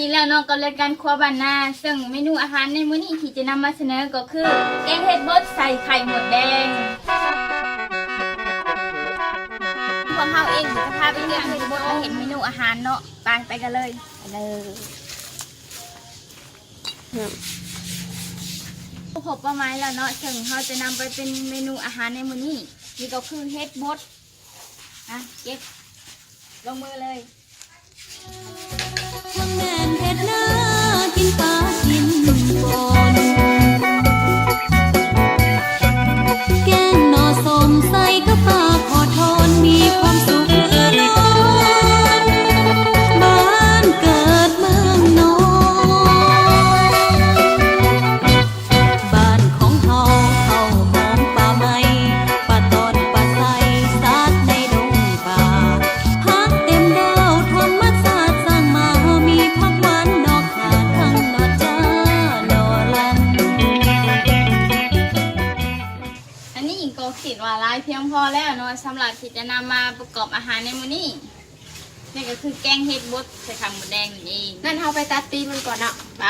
ອີກແລ້ວເນາະ ກັບລາຍການຄົວບ້ານນາ ເຊິ່ງເມນູອາຫານໃນມື້ນີ້ທີ່ຈະນຳມາສະເໜີກໍຄື ແກງເຫັດບົດໃສ່ໄຂ່ມົດແດງ. ພວກເຮົາເອງຈະພາໄປເລືອກເຫັດບົດ ແລະ ເຮັດເມນູອາຫານເນາະ. ໄປ ໄປກັນເລີຍ ໄປເລີຍ. ຄົບເປົ້າໝາຍແລ້ວເນາະ ເຊິ່ງເຮົາຈະນຳໄປເປັນເມນູອາຫານໃນມື້ນີ້ ນີ້ກໍຄືເຫັດບົດ. ອ່ະ ເກັບ ລົງມືເລີຍ. ທັງແມ່ນເຮັດນາກິນປາກິນບ່ອນ ແກງໜໍ່ສົ້ມໃສ່ກັບປາຂໍທອນ ມີຄວາມສຸກເຫຼືອລ້ນ ບ້ານເກີດເມືອງນອນ. ບ້ານຂອງເຮົາເຂົ້າຫອມປ່າໄມ້ ປາຕອນປາໄຊ ສັດໃນດົງປ່າ ຜັກເຕັມດາວ ທຳມະຊາດສ້າງມາ ມີຜັກຫວານໜໍ່ຂ່າ ທັງໜໍ່ຈ້າ ໜໍ່ລັນ. ອັນນີ້ກໍຄິດວ່າຫຼາຍພຽງພໍແລ້ວເນາະ ສຳລັບທີ່ຈະນຳມາປະກອບອາຫານໃນມື້ນີ້. ນີ້ກໍຄືແກງເຫັດບົດໃສ່ໄຂ່ມົດແດງນັ້ນເອງ. ນັ້ນເຮົາໄປຕັດຕີນມັນກ່ອນເນາະ. ໄປ.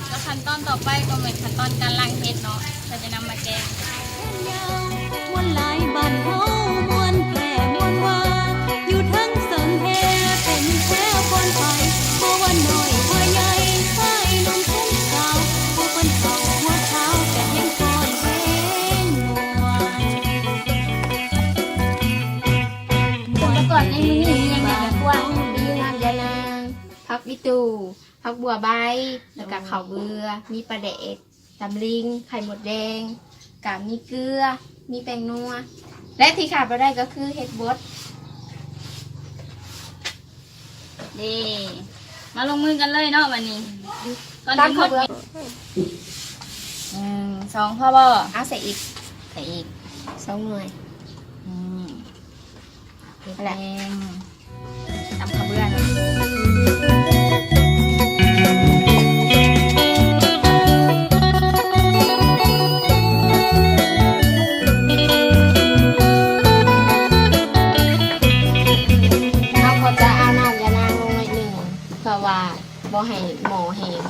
ແລ້ວຂັ້ນຕອນຕໍ່ໄປກໍແມ່ນຂັ້ນຕອນການລ້າງເຫັດເນາະ ເພື່ອຈະນຳມາແກງ. ມ່ວນຫຼາຍບ້ານເຮົາ ມ່ວນແທ້ມ່ວນວ່າ ຢູ່ເທິງເຊິ່ງແຮເປັນແຖວຄວນໄປ ບໍ່ວ່ານ້ອຍວ່າໃຫຍ່ ຊາຍໜຸ່ມຄົນສາວ ຜູ້ເພິ່ນເຖົ້າຫົວຂາວ ກະແຮ່ງຟ້ອນແຮ່ງມ່ວນ. ອຸປະກອນໃນມື້ນີ້ມີຫຍັງແດ່ລະກວາງ? ມີນ້ຳຢານາງ, ຜັກອີ່ຕູ່, ຜັກບົວໃບ ແລ້ວກະເຂົ້າເບືອ, ມີປາແດກ, ຕຳລິງ, ໄຂ່ມົດແດງ, ກະມີເກືອ, ມີແປ້ງນົວ ແລະ ທີ່ຂາດບໍ່ໄດ້ກໍຄືເຫັດບົດ. ເດ້ ມາລົງມືກັນເລີຍເນາະບັດນີ້. ຕຳເຂົ້າເບືອ ໜຶ່ງ ສອງ ພໍບໍ່? ເອົາໃສ່ອີກ ໃສ່ອີກສອງໜ່ວຍ. ອືມ ເຮັດແປງ ຕຳເຂົ້າເບືອເນາະ. ເຮົາກໍຈະເອົານ້ຳຢານາງລົງໜ້ອຍໜຶ່ງ ເພື່ອວ່າບໍ່ໃຫ້ໝໍ້ແຫ້ງ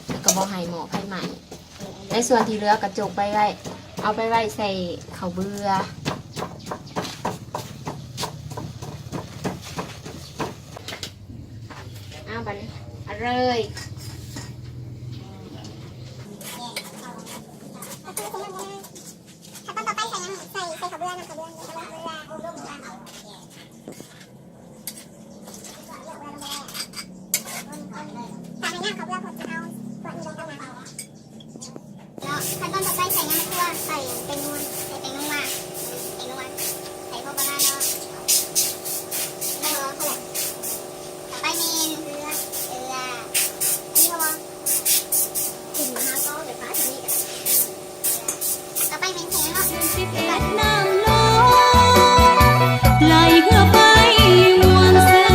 ແລ້ວກໍບໍ່ໃຫ້ໝໍ້ໄຟໄໝ້. ໃນສ່ວນທີ່ເຫຼືອກະຈົກໄປໄວ້ ເອົາໄປໄວ້ໃສ່ເຂົ້າເບືອ. ເອົາ ບາດນີ້ ເອົາເລີຍ. ຂັ້ນຕອນຕໍ່ໄປໃສ່ຫຍັງ? ໃສ່ ໃສ່ເຂົ້າເບືອ ນ້ຳເຂົ້າເບືອ ໃສ່ເຂົ້າເບືອ. ຖ້າໃຫ້ນ້ຳເຂົ້າເບືອ ເພິ່ນຈະເອົາພວກນີ້ລົງເອົານ້ຳອອກເນາະ. ຂັ້ນຕອນຕໍ່ໄປໃສ່ຫຍັງ? ໃສ່ແປ້ງນົວ ໃສ່ແປ້ງນົວ ແປ້ງນົວ ໃສ່ພໍປະມານເນາະ. ແລ້ວກໍ ຕໍ່ໄປແມ່ນເກືອ ເກືອ ອັນນີ້ເຮົາ ກິນມາເຮົາກໍໄປປາດນີ້ກໍໄດ້. ຕໍ່ໄປແມ່ນແຂງເນາະ ສິບເອັດ ນ້ຳລົງ ໄລ່ເຮືອໄປມ່ວນຊື່ນ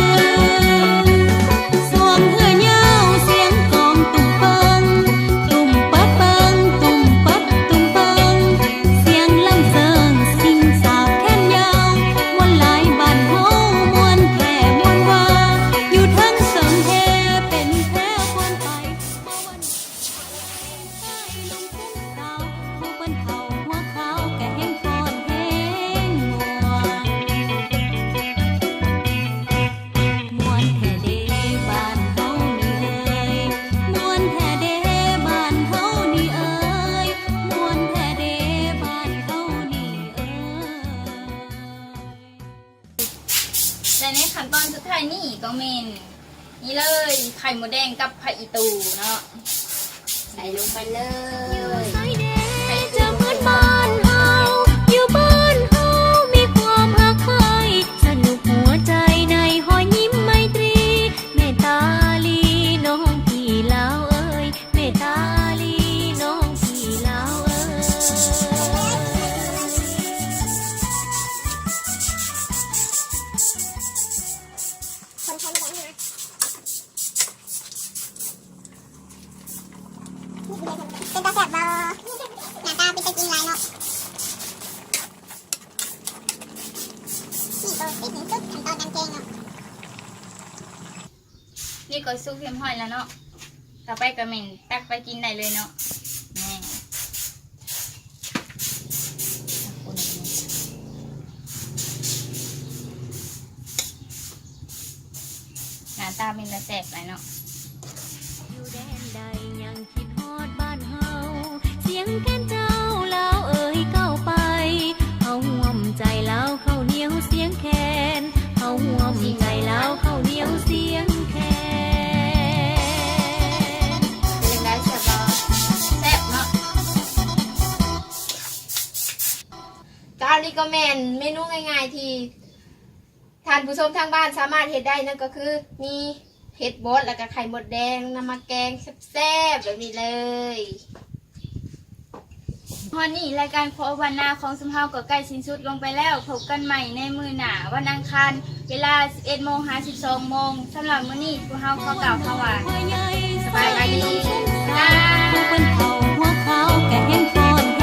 ສວມເຮືອຍາວສຽງກອງຕຸ້ມເປິງ ຕຸ້ມປັດເປິງ ຕຸ້ມປັດຕຸ້ມເປິງ ສຽງລຳເສີງຊິງສາວແຂນຍາວ ມ່ວນຫຼາຍບ້ານເຮົາ ມ່ວນແທ້ມ່ວນວ່າ ຢູ່ເທິງເຊິ່ງແຮເປັນແຖວຄວນໄປ ຜູ້ເພິ່ນເຖົ້າຫົວຂາວກະແຮ່ງຟ້ອນແຮ່ງມ່ວນ. ມ່ວນແທ້ເດບ້ານເຮົານີ້ເອີຍ ມ່ວນແທ້ເດບ້ານເຮົານີ້ເອີຍ ມ່ວນແທ້ເດບ້ານເຮົານີ້ເອີຍ. ແລະ ໃນຂັ້ນຕອນສຸດທ້າຍນີ້ກໍແມ່ນນີ້ເລີຍ ໄຂ່ມົດແດງກັບຜັກອີ່ຕູ່ເນາະ ໃສ່ລົງໄປເລີຍ. ຢູ່ໃສແດ່ຈະເໝືອນບ້ານເຮົາ ຢູ່ບ້ານເຮົາມີຄວາມຮັກໃຜ ສະໜຸກຫົວໃຈໃນຮອຍຍິ້ມໄມຕີ ແມ່ຕາລີນ້ອງພີ່ລາວເອີຍ ແມ່ຕາລີນ້ອງພີ່ລາວເອີຍ. ຄົນໆ ແບບນີ້ນະ. ນີ້ກໍສຸກຮຽບຮ້ອຍແລ້ວເນາະ. ຕໍ່ໄປກໍແມ່ນຕັກໄປກິນໄດ້ເລີຍເນາະ. ແມ່ນ ໜ້າຕາເປັນຕາແຊບຫຼາຍເນາະ. ຢູ່ແດນໃດຍັງຄິດຮອດບ້ານເຮົາ ສຽງແຄນເຈົ້າລາວເອີຍເຂົ້າໄປ ເຮົາຮ່ວມໃຈລາວເຂົ້າໜຽວສຽງແຄນ ເຮົາຮ່ວມໃຈລາວເຂົ້າໜຽວສຽງແຄນ. ເປັນຈັ່ງໃດ ແຊບບໍ່? ແຊບເນາະ. ເຈົ້າ ນີ້ກໍແມ່ນເມນູງ່າຍໆທີ່ທ່ານຜູ້ຊົມທາງບ້ານສາມາດເຮັດໄດ້ ນັ້ນກໍຄືມີເຫັດບົດ ແລ້ວກໍໄຂ່ມົດແດງ ນຳມາແກງແຊບໆແບບນີ້ເລີຍ. ຮອດນີ້ລາຍການຄົວບ້ານນາຂອງຊຸມເຮົາກໍໃກ້ສິ້ນສຸດລົງໄປແລ້ວ. ພົບກັນໃໝ່ໃນມື້ໜ້າ ວັນອັງຄານ ເວລາສິບເອັດໂມງຫາສິບສອງໂມງ. ສຳລັບມື້ນີ້ພວກເຮົາຂໍກ່າວຄຳວ່າ ສະບາຍດີ ບາຍບາຍ.